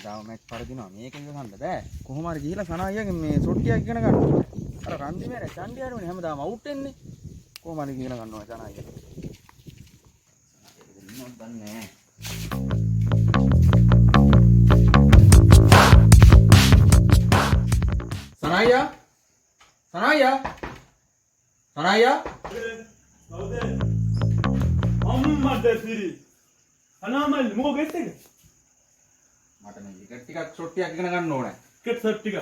හැමදාම මැච් පරදිනවා. මේක ඉවසන්න බෑ. කොහොම හරි ගිහිලා සනා අයියාගෙන් මේ ෂොට් ටිකක් ඉගෙන ගන්න ඕනේ. අර රන්දි මෑර චණ්ඩි ආරුනේ හැමදාම අවුට් වෙන්නේ. කොහොම හරි ඉගෙන ගන්න ඕනේ සනා අයියා. ඉන්නවත් දන්නේ නෑ. සනා අයියා, සනා අයියා, සනා අයියා. කවුද? අම්මට සිරි. අනාමල් මොකෝ ගෙස් එක? මට මේ ක්‍රිකට් ටිකක් ෂොට් ටිකක් ඉගෙන ගන්න ඕනේ. ක්‍රිකට් සෙට් ටික.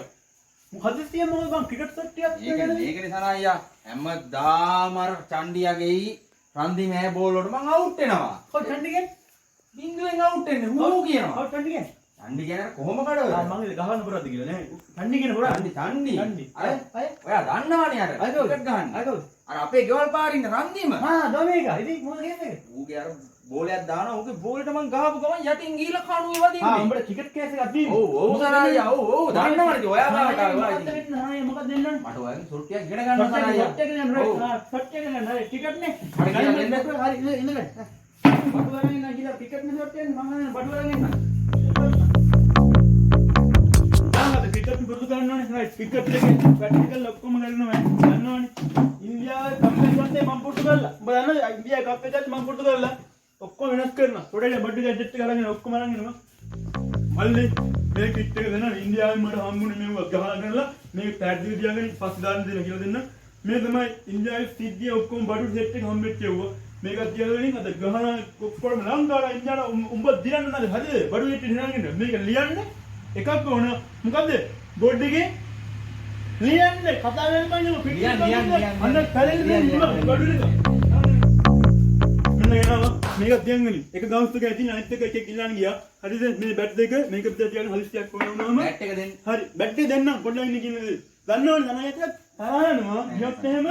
හදිස්සියෙන් මොකද බං ක්‍රිකට් සෙට් ටිකක් ඒකනේ ඒකනේ සනා අයියා, හැමදාම අර චණ්ඩියාගේ රන්දි මෑ බෝල් වලට මං අවුට් වෙනවා. කො චණ්ඩි කියන්නේ? බින්දුවෙන් අවුට් වෙන්නේ හූ කියනවා. ඔව් චණ්ඩි කියන්නේ. චණ්ඩි කියන්නේ කොහොම කඩවද? ආ මං ඉතින් ගහන්න පුරද්ද කියලා නේ. චණ්ඩි කියන පුරා. චණ්ඩි චණ්ඩි. චණ්ඩි. අර අය ඔයා දන්නවනේ අර අය කවුද? ක්‍රිකට් ගහන්න. අය කවුද? අර අපේ ගෙවල් පාරේ ඉන්න රන්දිම. ආ ගමේ එක. ඉතින් මොකද කේස් එක? ඌගේ අර බෝලයක් දානවා. ඌගේ බෝලෙට මං ගහපු ගමන් යටින් ගිහිල්ලා කණුවේ ආ වදින්නේ. උඹට ක්‍රිකට් කේස් එකක් තියෙන්නේ. ඔව් ඔව් සනා අයියා, ඔව් ඔව් දන්නවනේ ඉතින් ඔයා ගාවට ආවා මොකද්ද ඉතින්. වෙන්න? ආ මොකද්ද වෙන්න? මට ඔයාගෙන් ෂොට් ටිකක් ඉගෙන ගන්න සනා අයියා. සෙට් එක ගන්න රයිට්. ඔව්. ආ සෙට් එක ගන්න හරි ටිකට් නේ. මට කියලා දෙන්න. හරි ඉඳ ඉඳ ගන්න. බඩු අරන් එන්න කියලා ටිකට් නේ සෙට් එක මං අරන් බඩු අරන් එන්න. දැන් අද ක්‍රිකට් පුරුදු කරන්න ඕනේ. රයිට් ක්‍රිකට් එකේ ප්‍රැක්ටිකල් ඔක්කොම කරනවා දන්නවනේ. ඉන්දියාවේ කප් එක ගත්තේ මං පුරුදු කරලා. උඹ දන්නවද ඉන්දියාවේ කප් එක ගත්තේ මං පුරුදු කරලා. ඔක්කොම වෙනස් කරනවා. පොඩේ බඩු ගැජට් එක අරන් එනවා ඔක්කොම අරන් එනවා. මල්ලි මේ කිට් එක දෙනවා ඉන්දියාවෙන් මට හම්බුනේ මේව ගහලා කරලා මේ පැඩ් දෙක තියාගෙන පස්සේ දාන්න දෙන කියලා දෙන්න. මේ තමයි ඉන්දියාවේ සිද්ධිය ඔක්කොම බඩු සෙට් එක හම්බෙච්ච ඒවා. මේකත් තියාගෙන අද ගහන ඔක්කොම ලංකාවට ඉන්දියාවට උඹ දිනන්න නැද හරිද? බඩු සෙට් එක දිනන්න මේක ලියන්න එකක් ඕන. මොකද්ද? බෝඩ් එකේ ලියන්න කතා කරන්න බෑ නේ පිටින් ලියන්න, ලියන්න, ලියන්න. අන්න පැලෙන්න ලියන්න, දෙන්න බඩු ටික. මෙන්න එනවා මේක තියන් ගනි. එක ගවුස් එක ඇතින් අනිත් එක එක එක ඉල්ලන්න ගියා. හරිද? මේ බැට් දෙක මේක විතර තියාගෙන හදිස්සියක් ඕන වුණාම බැට් එක දෙන්න. හරි බැට් එක දෙන්නම් පොඩ්ඩක් ඉන්න කියන දේ. දන්නවනේ ධනයත් තරහ යනවා. ගියොත් එහෙම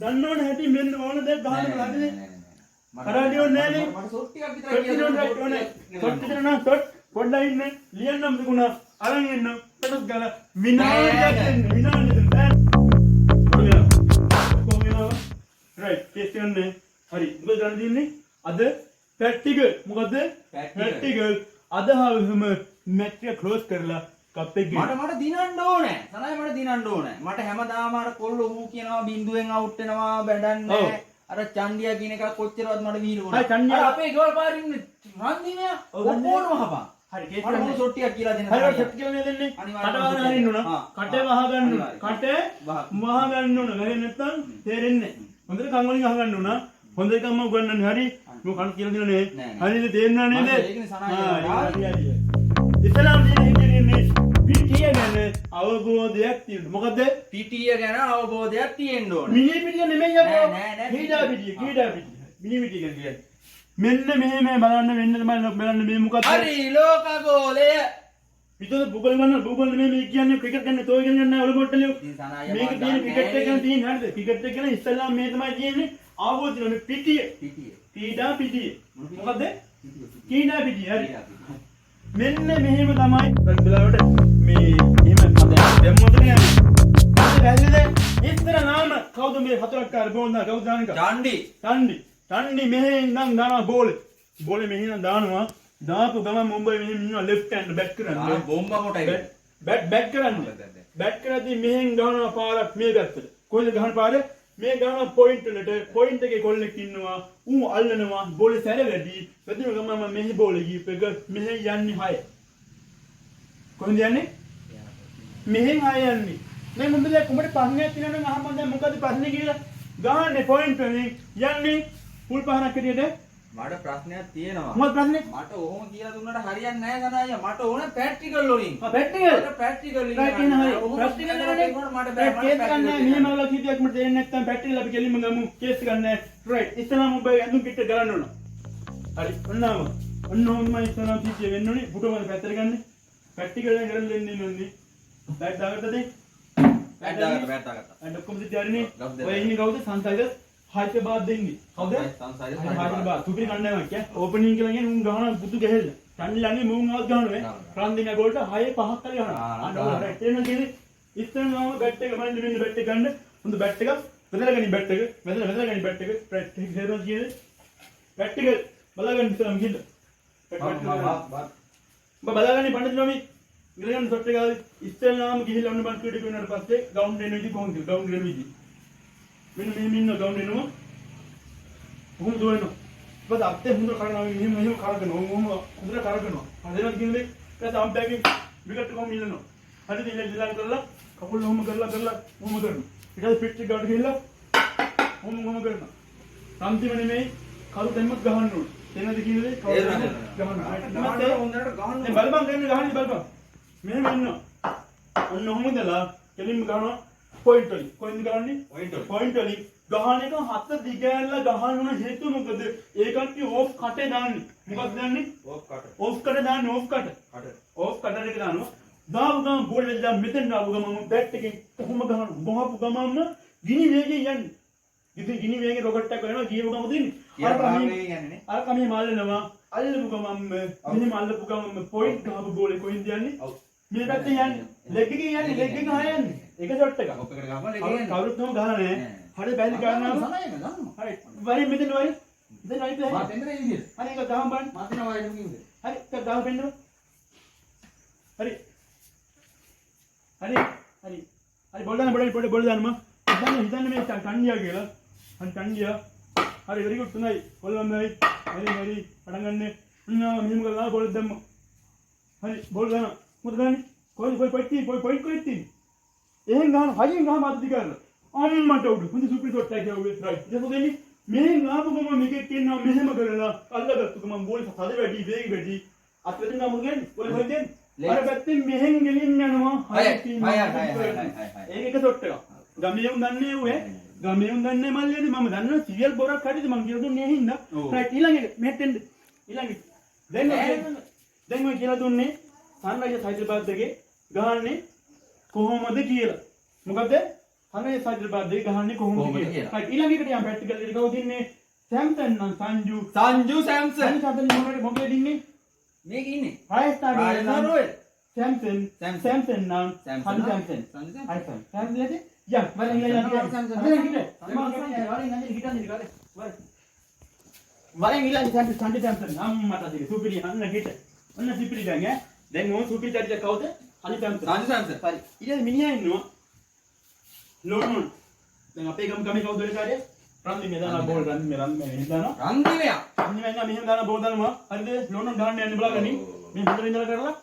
දන්නවනේ හැටි මෙන්න ඕන දෙයක් ගහන්න නෑ, හරිද? නෑ, නෑ, නෑ. කරාඩි ඕනේ නෑනේ. මට ෂොට් ටිකක් විතරයි ෂොට් කියලා දෙන්න දෙන්න. රයිට් ඕනේ. ෂොට් දෙන්න නම් ෂොට් පොඩ්ඩක් ඉන්න ලියන්නම් තිබුණා. අරන් එන්න. පටස් ගාලා විනාඩියක් දෙන්න විනාඩියක් දෙන්න. බෑ. ඔක්කොම එනවා. රයිට් ටෙස්ට් ගන්න. හරි මොකද කරන්න තියෙන්නේ? අද ප්‍රැක්ටිකල්. මොකද්ද? ප්‍රැක්ටිකල්. ප්‍රැක්ටිකල්. අද හවසම මැච් එක ක්ලෝස් කරලා කප් එක මට මට දිනන්න ඕනේ. සනයි මට දිනන්න ඕනේ. මට හැමදාම අර කොල්ලෝ ඌ කියනවා බින්දුවෙන් අවුට් වෙනවා බැඩන්නේ. ඔව්. අර චණ්ඩියා කියන එක කොච්චරවත් මට විහිළු හරි, චණ්ඩියා. අර අපේ ගෙවල් පාරේ ඉන්න රන්දිමයා ඔව්, රන්දිමයා. ඔක්කොම හපන්. හරි කේස් මට මොන ෂොට් ටිකක් කියලා දෙන්න. හරි සනයි. ෂොට් කියලා නේද දෙන්නේ? අනිවාර්යයෙන් කට වහගෙන හරින්න ඕන. ආ, කට ආ. වහ ගන්න ඕන. අනිවාර්යයෙන්. කට වහ. වහ ගන්න ඕන. වැහෙන්නේ නැත්නම් තේරෙන්නේ නැහැ. හොඳට කන් වලින් අහගන්න ඕන. හොඳ එකක් මම උගන්වන්නේ. හරි. මම කන් කියලා දෙන නේ. නෑ, නෑ. හරිද තේරෙනව නේද? මම ඒකනේ සනයි ආ, කියලා. හරි හරි. ඉස්සෙල්ලාම තියෙන හිතේ පිටිය ගැන අවබෝධයක් තියෙන්න. මොකද්ද? පිටිය ගැන අවබෝධයක් තියෙන්න ඕනේ. මිනි පිටිය නෙමෙයි යකෝ. නෑ, නෑ, නෑ, ක්‍රීඩා පිටිය. පිටිය, ක්‍රීඩා පිටිය. මිනි පිටිය ගැන කියන්නේ. මෙන්න මෙහෙම බලන්න මෙන්න තමයි බලන්න මේ මොකද්ද? හරි ලෝකගෝලය. විතර Google ගන්න Google නෙමෙයි මේ කියන්නේ ක්‍රිකට් ගැන තෝ ඉගෙන ගන්න ඔල මොට්ටලියෝ. ඉතින් සනාය මේක මං තියෙන දන්නේ ක්‍රිකට් එක ගැන නෑනේ. තියෙන හරිද? ක්‍රිකට් එක ගැන ඉස්සෙල්ලාම මේ තමයි තියෙන්නේ ආවෝ තියෙන මේ පිටිය. පිටිය. ක්‍රීඩා පිටිය. මොන පිටිය? මොකද්ද? පිටිය, පිටිය. ක්‍රීඩා පිටිය. හරි. ක්‍රීඩා පිටිය. මෙන්න මෙහෙම තමයි වෙලාවට මේ එහෙම මම දැන් මොකද කියන්නේ? හරි වැල්ලද? ඉස්සර නාම කවුද මේ හතරක් කාර බෝල් දාන කවුද දාන එක? චණ්ඩි. චණ්ඩි. චණ්ඩි මෙහෙ ඉඳන් දානවා බෝලේ. බෝලේ මෙහෙ ඉඳන් දානවා. දාපු ගමන් මුම්බයි මෙහෙම ඉන්නවා ලෙෆ්ට් හෑන්ඩ් බැට් කරන්නේ. ආ බොම්බ මොටයි. බැට් බැට් කරන්නේ. Bat, bat. බැට් කරද්දී මෙහෙන් ගහනවා පාරක් මේ පැත්තට. කොහෙද ගහන පාර? මේ ගහනවා පොයින්ට් වලට. පොයින්ට් එකේ කොල්ලෙක් ඉන්නවා. ඌ අල්ලනවා. බෝලේ සැර වැඩි. වැඩිම ගමන් මම මෙහි බෝලේ ගිහිප් එක මෙහෙ යන්නේ 6. කොහෙන්ද යන්නේ? මෙහෙන් 6 යන්නේ. දැන් උඹ දැන් උඹට ප්‍රශ්නයක් තියෙනවා නම් අහපන් දැන් මොකද්ද ප්‍රශ්නේ කියලා. ගහන්නේ පොයින්ට් වලින් යන්නේ පුල් පහනක් හැටියට. මට ප්‍රශ්නයක් තියෙනවා. මොකද්ද ප්‍රශ්නේ? මට ඔහොම කියලා දුන්නට හරියන්නේ නෑ සනාය. මට ඕන ප්‍රැක්ටිකල් වලින්. ආ ප්‍රැක්ටිකල්. මට ප්‍රැක්ටිකල් වලින්. රයිට් එන හරි. ඔහොම ප්‍රැක්ටිකල් කියලා නෙමෙයි. දුන්නට මට බෑ. රයිට් කේස් ගන්න නෑ. මෙහෙම අවුලක් හිටියක් මට තේරෙන්නේ නැත්නම් ප්‍රැක්ටිකල් අපි කෙලින්ම ගමු. කේස් ගන්න නෑ. රයිට් ඉස්සෙල්ලාම උඹ ඇඳුම් කිට්ට ගලන්න ඕන. හරි ඔන්න ආව. ඔන්න ඔහොමයි ඉස්සෙල්ලාම සිද්ධිය වෙන්න ඕනේ. පුටුව මත පැත්තට ගන්න. ප්‍රැක්ටිකල් එක කරන්න දෙන්නේ නෝනේ. බැට් දාගත්තද? බැට් දාගත්තා බැට් දාගත්තා. අන්න ඔක්කොම සිද්ධිය හරිනේ. ගවුස් දෙන්න. ඔය ඉන්නේ කවුද? සංසාරික හයිදරාබාද් ඉන්නේ. කවුද? සංසාරික හයිදරාබාද්. සුපිරි කණ්ඩායමක් ඈ. ඕපනින් කියලා කියන්නේ උන් ගහනවා පුතු ගැහෙන්න. ටන්නේ ළඟේ මුන් ආවත් ගහනවා ඈ. ගහනවා. රන් දෙන ගෝල්ට 6 5ක් හරි ගහනවා. ආ, අන්න ගහනවා. ඔය රයිට් එනවා කියන්නේ ඉස්සෙල්ලාම බැට් එක මනින්න මෙන්න බැට් එක ගන්න. හොඳ බැට් එකක්. වැදලා ගනි බැට් එක. වැදලා වැදලා ගනි බැට් එක. රයිට් එක හේරනවා කියන්නේ බැට් එක බලාගන්න ඉස්සෙල්ලාම ගිහිල්ලා. බැට් මම බැට් උඹ බලාගන්නේ පණ්ඩිත නමි. ඉගෙන ගන්න ෂොට් එක ආවේ. ඉස්සෙල්ලාම ගිහිල්ලා ඔන්න බං ක්‍රීඩක වෙනාට පස්සේ ග්‍රවුන්ඩ් එන විදි කොහොමද? ග්‍රවුන්ඩ් එන විදි. මෙන්න මෙහෙම ඉන්න ග්‍රවුන්ඩ් එනවා. කොහොම දුවනවා. ඊට පස්සේ අත්තේ හොඳට කරනවා මෙහෙම මෙහෙම කරගෙනවා. ඔහොම හොඳට කරගෙනවා. හරියටම කියන්නේ ඊට පස්සේ අම්පයර්ගෙන් විකට් කොහොම ඉල්ලනවා. හරියට ඉල්ල ඉල්ලන් කරලා කකුල් ඔහොම කරලා කරලා ඔහොම කරනවා. ඊට පස්සේ පිච් එක ගාවට ගිහිල්ලා ඔහොම ඔහොම කරනවා. අන්තිම නෙමෙයි කරු දෙන්නත් ගහන්න ඕන. තේරෙනවද කියන්නේ? කරු තේරෙනවා, ගහන්න ගහන්න ඕන. හොඳට ගහන්න දැන් බලපන් ගන්න ගහන්නේ බලපන්. මෙහෙම ඉන්නවා. ඔන්න ඔහොම ඉඳලා කෙලින්ම ගහනවා පොයින්ට් වලින්. කොහෙන්ද ගහන්නේ? පොයින්ට් වලින්. පොයින්ට් වලින් ගහන එක හත දිගෑරලා ගහන්න ඕන හේතුව මොකද? ඒ කට්ටිය ඕෆ් කටේ දාන්නේ. මොකක්ද දාන්නේ? ඕෆ් කට. ඕෆ් කටේ දාන්නේ ඕෆ් කට. කට. ඕෆ් කටර් එක දානවා. දාපු ගමන් බෝල් එක දාන්න මෙතෙන් ආපු ගමන් බැට් එකෙන් කොහොම ගහනවා. ගහපු ගමන්ම ගිනි වේගයෙන් යන්නේ. ඉතින් ගිනි වේගෙන් රොකට් එකක් වෙනවා ගියපු ගමන් දෙන්නේ. කියලා අර පහක් කමේ වේගෙන් යන්නේ නේ. අර කමේ මල්ලනවා. අල්ලපු ගමන්ම මෙහෙම අල්ලපු ගමන්ම පොයින්ට් ගහපු බෝලේ කොහෙන්ද යන්නේ? ඔව්. මේ පැත්තේ යන්නේ. ලෙග් එකේ යන්නේ. ලෙග් එක හය යන්නේ. ඒක ෂොට් එකක්. ඔප් එකට ගහපන් ලෙග් එක යන්නේ. කවුරුත් නම ගහලා නෑ. නෑ. හරි බැලි ගන්නවා. සනයි ගන්නවා. හරි. වරින් මෙතන වරින්. මෙතන වරින් මාත් හරි. එන්න මේ විදියට. හරි ඒක ගහන් බලන්න. මාත් එනවා වයින් කිව්වේ. හරි ඒක ගහන් පෙන්නන්න. හරි. හරි. හරි. හරි බෝල් දාන්න බෝල් බෝල් බෝල් දාන්න මම. හිතන්න හිතන්න මේ ටන්ඩියා කියලා. හරි ටන්ඩියා. හරි වෙරි ගුඩ් තුනයි. බෝල් ගන්නයි. හරි හරි පටන් ගන්න. ඔන්න මෙහෙම කරලා බෝල් දැම්මා. හරි බෝල් ගන්න. මොකද ගන්නේ? කොයි කොයි පොයින්ට් තියෙන්නේ? කොයි පොයින්ට් කොයි තියෙන්නේ? එහෙන් ගහන හයියෙන් ගහම අත දිගාරලා. අම්මට උඩ හොඳ සුපිරි ෂොට් එකක් ගැහුවේ. රයිට්. ඊට පස්සේ දෙන්නේ මෙහෙන් ආපු ගමන් මේකෙක් ඉන්නවා මෙහෙම කරලා අල්ලගත්තු ගමන් බෝල් තද වැඩි වේග වැඩි. අත් වෙදින් නම් මොකද ගන්නේ? බෝල් කොහෙන්ද යන්නේ? අර පැත්තෙන් මෙහෙන් ගෙලින් යනවා. හයයි, තියෙනවා. හයයි, හයයි, හයයි, හයයි, හයයි. ඒක එක ෂොට් එකක්. ගමේ උන් දන්නේ ඌ ඈ. ගමේ උන් දන්නේ මල්ලියනේ මම දන්නවා සිරියල් බොරක් හරිද මං කියලා දුන්නේ ඒ හින්දා. ඔව්. රයිට් ඊළඟ එක මෙහෙට එන්න. ඊළඟ එක. දැන් ඔය දැන් ඔය කියලා දුන්නේ සන්රයිසර්ස් හයිදරාබාද් එකේ ගහන්නේ කොහොමද කියලා. මොකද්ද? සන්රයිසර්ස් හයිදරාබාද් එකේ ගහන්නේ කොහොමද කොහොමද කියලා. කියලා. රයිට් ඊළඟ එකට යම් ප්‍රැක්ටිකල් එකට කවුද ඉන්නේ? සැම්සන් නම් සංජු. සංජු සැම්සන්. සංජු සැම්සන් මොකද මොකද ඉන්නේ? මේක ඉන්නේ. රාජස්ථාන රාජස්ථාන රොයල්. Samson Samson. සැම්සන් නම් සැම්සන් සංජු නම් සැම්සන්. සංජු සැම්සන්. හරි සර්. සැම්සන් ලෙද? යම් වරෙන් ඊළඟ සැම්සන්, සැම්සන්. වරෙන් හිට. සැම්සන්. වරෙන් ඊළඟ හිටන්නේ වරෙන්. වරෙන් ඊළඟ සැම්සන් සංජු සැම්සන් අම්මට දිගේ සුපිරි අන්න හිට. ඔන්න සුපිරි දැන් ඈ. දැන් ඕන් සුපිරි චරිතය කවුද? සංජු සැම්සන්. සංජු සැම්සන්. හරි. ඊට මිනිහා ඉන්නවා. ලෝනෝන්. දැන් අපේ ගම ගමේ කවුද වැඩකාරය? රන්දි මේ දාන බෝල් රන්දි මේ රන්දි මේ මෙහෙම දානවා. රන්දිමයා. රන්දි මේ මෙහෙම දාන බෝල් දානවා. හරිද? ලෝනෝන් ගහන්න යන්නේ බලාගනි. ඔව්. මේ හොඳට ඉඳලා කරලා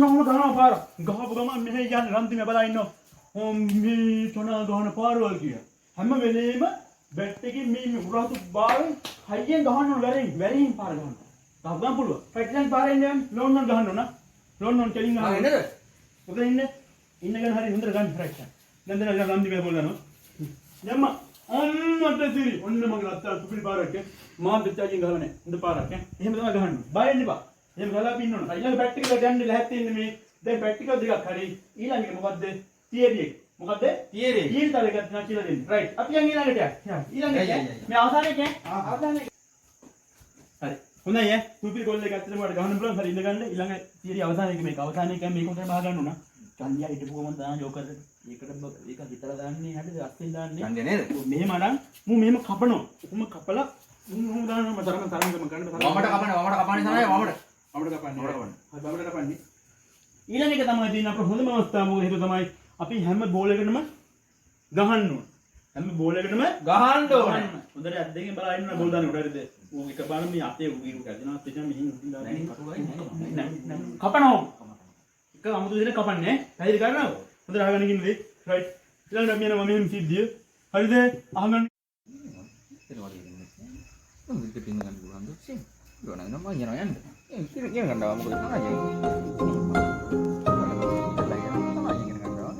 ඔහොම ගහනවා පාර. ගහපු ගමන් මෙහෙ යන්නේ රන්දි මේ බලා ඉන්නවා. ඔම් මේ චොනා ගහන පාරවල් කිය. හැම වෙලේම බැට් එකෙන් මේ මේ උරහතු බාරෙන් හයියෙන් ගහන්න ඕන වැරෙන් වැරෙන් පාර ගහන්න. ගහ ගන්න පුළුවන්. ෆයිට් ලයින් පාරෙන් යන්න ලෝනෝන් ගහන්න ඕන. ලෝනෝන් කෙලින් ආ ගහන්න. එන්නද? ඔතන ඉන්න ඉන්නගෙන හරි හොඳට ගන්න රයිට්. දැන් දැන් රන්දි මේ බෝල් ගන්නවා. යම්ම අම්මට සිරි ඔන්න මගේ රත්තරන් සුපිරි පාරක් ඈ. මා දෙච්චාගෙන් ගහලා නැහැ. හොඳ පාරක් ඈ. එහෙම තමයි ගහන්නේ. බය වෙන්න එපා. එහෙම ගහලා අපි ඉන්න ඕන. ඊළඟ ප්‍රැක්ටිකල් එකට යන්න ලැහැත් ඉන්නේ මේ. දැන් ප්‍රැක්ටිකල් දෙකක් හරි. ඊළඟ එක මොකද්ද? තියරි එක. මොකද්ද? තියරි එක. තියරි තව එකක් තියෙනවා කියලා දෙන්න. රයිට්. අපි යන් ඊළඟට යන්න. යන්න. ඊළඟ එක. යයි, යයි, යයි. මේ අවසාන එක ඈ. ආ. අවසාන එක. හරි. හොඳයි ඈ. සුපිරි ගෝල් එක ඇත්තටම ඔයාලට ගහන්න පුළුවන්. හරි ඉඳ ගන්න. ඊළඟ තියරි අවසාන එක මේක. අවසාන එක මේක හොඳටම අහගන්න ඕන. චන්දියා හිටපු ගමන් දාන ජෝකර් එක. ඒකට ඒක හිතලා දාන්නේ හරිද? අස්සෙන් දාන්නේ. රන්දියා නේද? ඔව්, මෙහෙම අරන් මූ මෙහෙම කපනවා. ඔහොම කපලා මූ මෙහෙම දානවා. මම තරම තරම ගම ගන්න තරම. වමට කපන්න වමට කපන්නේ තමයි වමට. වමට කපන්නේ. වමට කපන්නේ. හරි වමට කපන්නේ. ඊළඟ එක තමයි තියෙන අපේ හොඳම අවස්ථාව. මොකද හේතුව තමයි අපි හැම බෝල් එකකටම ගහන්න ඕන. හැම බෝල් එකකටම ගහන්න ඕනේ. හොඳට ඇස් දෙකෙන් බලා ඉන්න බෝල් දාන්න උඩ හරිද? ඌ එකපාරම මේ අතේ ඌ ඉරු කැදෙනවා. අතේ මෙහෙන් උඩින් දාන්න. නෑ, කටු ගහන්නේ නෑ. නෑ නෑ කපනවා. එක අමුතු දෙයක් කපන්නේ ඈ. පැහැදිලි කරනවද? හොඳට අහගෙන ඉන්න දේ. රයිට්. ඊළඟට අපි යනවා මෙහෙම සිද්ධිය. හරිද? අහගන්න. ඉතින් වගේ ඉන්නේ. මම විකට ඉන්න ගන්න පුළුවන් ද? සීන්. යෝනා නම මං යනවා යන්න. ඒ ඉතින් ඉගෙන ගන්නවා මොකද තමයි. තමයි ඉගෙන ගන්නවා.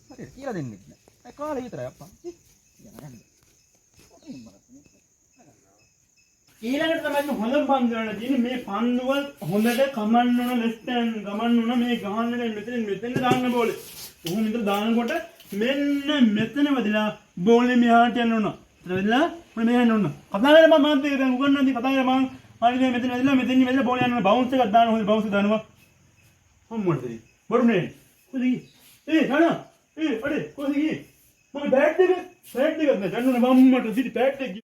හරි කියලා දෙන්නෙත් නෑ. ඒ කාලේ විතරයි අප්පා. යනවා යන්න. ඔකෙන් බලන්න. ඊළඟට තමයි හොඳම පන්දු වල තියෙන්නේ මේ පන්දුව හොඳට කමන්න ඕන ලෙෆ්ට් හෑන්ඩ් ගමන්න ඕන මේ ගහන්න දැන් මෙතනින් මෙතෙන් දාන්න බෝලේ. ඔහොම ඉඳලා දානකොට මෙන්න මෙතන වැදිලා බෝලේ මෙහාට යන්න ඕන. එතන වැදිලා මොන මෙහාට යන්න ඕන. කතා කරලා මම මාත් එක දැන් උගන්වන්නේ කතා කරලා මං හරි දැන් මෙතන වැදිලා මෙතනින් වැදිලා බෝලේ යන්න ඕන. බවුන්ස් එකක් දාන්න හොඳ බවුන්ස් එක දානවා. අම්මට දෙයි. බඩු නේ. කොහෙද ගියේ? ඒ නනා. ඒ අඩේ කොහෙද ගියේ? මගේ බෑග් එක බෑග් එකක් නෑ. දන්න ඕන මම්මට සිටි බෑග් එක